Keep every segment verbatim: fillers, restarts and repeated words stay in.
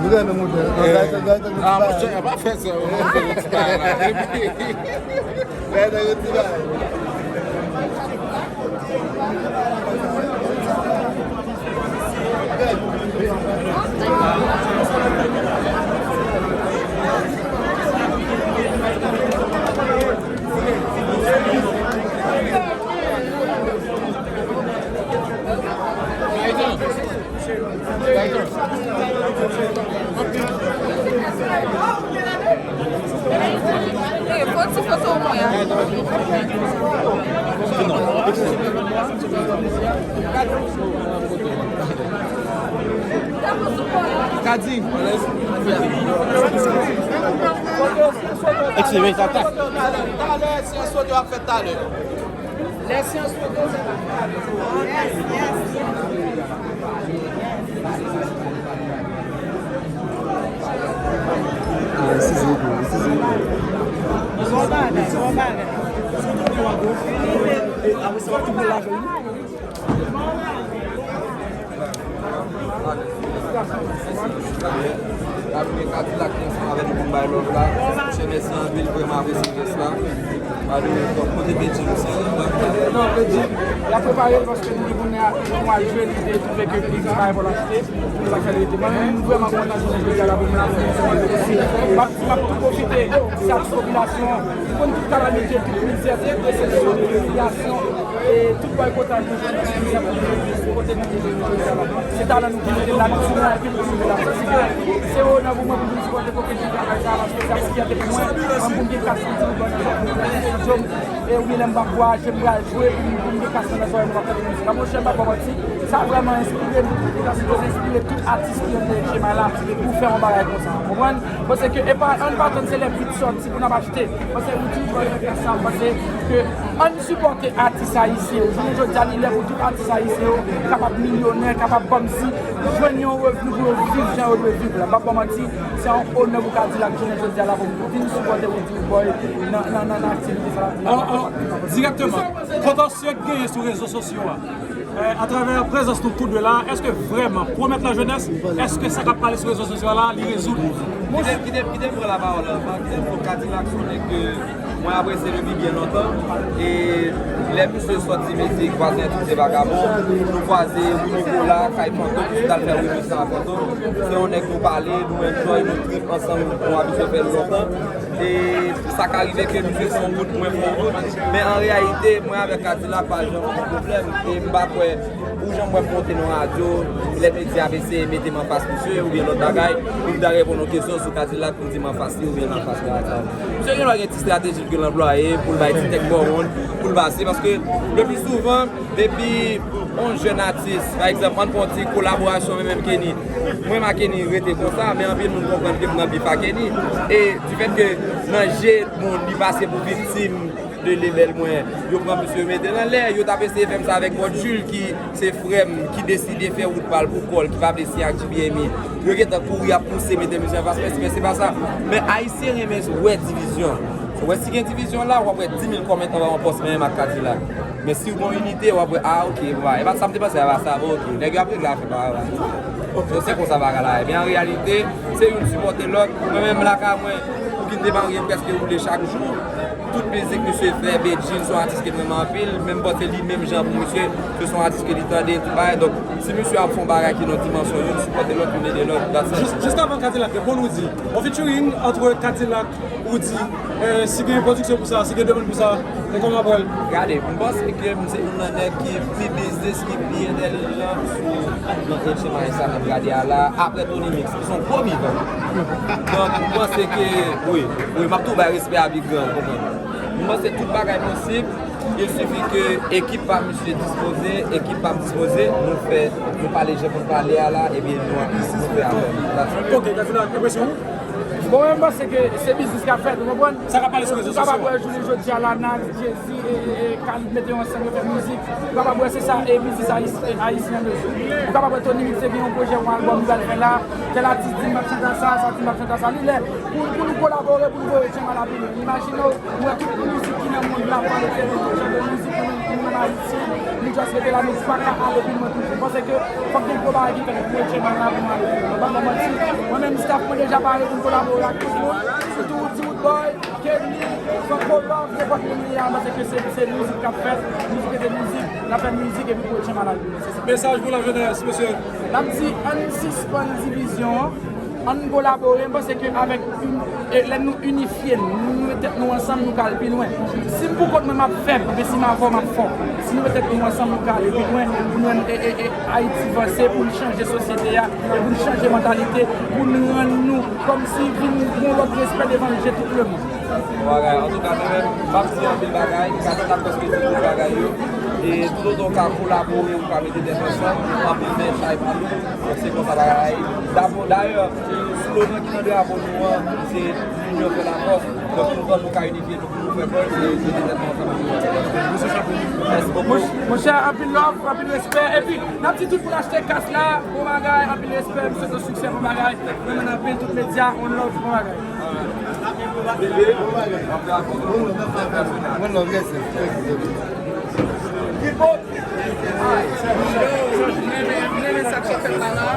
Mwen renmen modèl. Ah, monchè, pa fè sa, mwen fè yon ti bagay la. Gade yon ti bagay. Fò ti foto mwen an. Kadi. Talè, talè, talè, talè, talè, talè. Lè syans pote se la. Yes, yes. Bon bagay, bon bagay. Apre Kadilak ki ansanm avè nou pou n bay love la. Monchè, mèsi anpil, vrèman apresye jès la. Donk, kote Bedjine, se... Non, Bedjine, l ap prepare l paske nou te konnen nou al jwe, li te twouve ke li pa envòl achte, li pa fè l rete. Mwen menm, m vrèman kontan jounen jodi a la pou m la, pou m ap, m ap tou pwofite, se atis popilasyon, ki konn tout kalamite, tout mizè, tout desepsyon, tout imilyasyon, e tout bòykotaj nou jwenn nan mizè pou nou kote nou ye jodi a la. Se talan nou ki mete n la, nou sou anpil pou nou la. Se onè pou mwen pou vin sipòte kote nou travay sa, paske se yon fyète pou mwen, mwen pou m gen kat santim bò nan zòn, e oubyen lè m pa ankouraje, m pral jwe pou m, pou m gen kat santim nan zòn, m ap fè mizik la. Monchè, m pa ba w manti, sa vrèman enspire m, sa sipoze enspire tout atis ki anndan H M I la pou fè yon bagay konsa, w konprann? Paske e pa, ann pa tann se lè bit sòti pou n ap achte. Paske Roodjee Boy fè sa, paske ke ann sipòte atis ayisyen yo. Jounen jodi a, li lè pou tout atis ayisyen yo kapab milyonè, kapab kòmsi jwenn yon revni pou yo viv jan yo dwe viv la. M p ap ba w manti, se yon onè pou Kadilak jounen jodi a la pou m vin sipòte Roodjee Boy nan, nan, nan, nan aktivite sa la. An, an, dirèkteman, pòtansye k genyen sou rezo sosyo a, atravè prezans nou tou de la, èske vrèman pwomèt lajenès, èske sa k ap pale sou rezo sosyo a la, li rezoud? Kite, kite, kite m pran lapawòl anvan, kite m fè Kadilak konnen ke mwen apresye l depi byen lontan. E lè misye sòti mizik, kwaze entèvyou de Vagabon, nou kwaze Willy Cola, kay Fantom, nou t al fè remix la a Fantom. Se yon nèg nou pale, nou enjoy, nou trip ansanm, nou abitye fè l lontan. E sa ka rive ke misye fè yon bout, mwen fè yon bout. Men an reyalite, mwen avèk Kadilak pa janm gen pwoblèm. E m pa kwè, ou janm wè m monte nan radyo, lè medya ap eseye mete m anfas misye, oubyen lòt bagay, pou m ta reponn yon kesyon sou Kadilak pou m di m anfas li oubyen l anfas Kadilak. Misye gen dwa gen ti estrateji l ke l anplwaye pou l bay ti tèt bò wonn, pou l pase, paske le pli souvan, depi yon jèn atis, pa egzanp, ann pran yon ti kolaborasyon, mwen menm Kenny. Mwen m ak Kenny rete konsa, men anpil moun konprann ke m nan bif ak Kenny. E difèt ke nan je moun, li pase pou viktim de lebèl mwen, yo pran misye, yo mete l anlè, yo t ap eseye fè m sa avèk Bòt Jil, ki se frè m, ki deside fè wout pa l pou kò l, ki pa vle siyen ak G B M E. Yo gentan kouri ap pouse, mete misye anfas, men, men se pa sa. Men Ayisyen renmen wè divizyon. Ou wè si gen divizyon la, w ap wè di mil kòmantè anba yon pòs menm ak Kadilak. Men si w gen yon inite, w ap wè, ah, ok, bon, e pa sa m te panse, e pa sa, bon, ok. Nèg yo ap regle afè pa yo la. Donk, se konsa bagay la ye. Men an reyalite, se youn sipòte lòt. Mwen menm lakay mwen, pou ki m te marye, m prèske woule chak jou. Tout mizik misye fè, Bedjine se yon atis ke m renmen anpil, men m panse li menm jan pou misye, se yon atis ke li tande, tout bagay. Donk, si misye ap fè yon bagay ki nan dimansyon, youn sipòte lòt, youn ede lòt. That's it. Jis, jis avan Kadilak reponn, ou di, yon featuring entre Kadilak, ou di, eh, si gen pwodiksyon pou sa, si gen demann pou sa, e kòman w ap wè l? Gade, m panse ke m se youn nan nèg ki pi biznis, ki pi entèlijan sou nan H M I sa n ap gade a la, apre Tony Mix, ki se yon gwo vivan. Donk, m panse ke, wi, wi, m ap tou bay respè a Big Grand, ou konprann. M panse tout bagay posib, il suffit ke ekip pa misye dispoze, ekip pa m dispoze, nou fè, nou pale jan pou n pale a la, ebyen nou, nou fè afè nou. That's it. Ok, Kadilak, enpresyon ou? Bon, mwen, m panse ke se biznis k ap fèt, ou konprann? Sa k ap pale sou rezo sosyo a. Ou kapab wè jounen jodi a la, Nas, Jay-Z, e, e, e, Khalid mete yo ansanm, yo fè mizik. Ou kapab wè se sa, e biznis ayis-, e, ayisyen an bezwen. Ou kapab wè Tony Mix te gen yon pwojè, yon albòm li pral fè la. Tèl atis di m ap chante a sa, sa di m ap chante a sa. Li lè pou, pou nou kolabore, pou nou voye H M I la pi lwen. Imajine w, ou wè tout mizik ki nan mond la pale de tout jan de mizik, nou menm, nou menm ayisyen, nou Paske te la nou pa ka ale pi lwen toujou. M panse ke fòk gen gwo bagay ki fèt pou Etcheman la pou nou ale pi lwen. Ban mwen manti, mwen menm staff mwen deja pare pou m kolabore ak tout moun. Sitou Woody Woodboy, Kenny, Franco Love, nenpòt moun li a, m panse ke se, se mizik k ap fèt, mizik rete mizik, n ap fè mizik epi pou Etcheman al pi lwen. Se sa. Mesaj pou lajenès, mesye. N ap di, ann sispann divizyon an, ann kolabore, m panse ke avèk, e, lè nou inifye n, nou met tèt nou ansanm, nou ka al pi lwen. Si m pou kont mwen, m ap fèb, men si m avè w, m ap fò. Si nou met tèt nou ansanm, nou ka ale pi lwen, pou nou rann, e, e, e, Ayiti vanse, pou n chanje sosyete a, e pou n chanje mantalite, pou n rann nou kòmsi vin gon lòt respè devan je tout lemonn. Bon bagay. Antouka, mwen menm, m ap di anpil bagay, m ka tann ak prèske tout bagay yo. E toutotan w ka kolabore, ou ka mete tèt ansanm, anpil men chay pa lou, donk se konsa bagay la ye. Dabò, dayè, slogan ki nan drapo nou an, se L'union fait la force. Donk, toutotan nou ka inifye nou pou nou fè kò, se mete tèt nou ansanm pou nou fè kò. Mèsi bokou. Monchè, anpil love, anpil respè. Epi, n ap di tout moun achte kas la, bon bagay, anpil respè, m swete w siksè, bon bagay. Mwen menm anpil, tout medya, one love, bon bagay. Mwen non, yes, yes. Mwen renmen sa k ap fèt la la.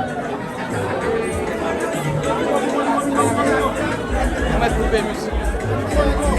Mwen twouve misye.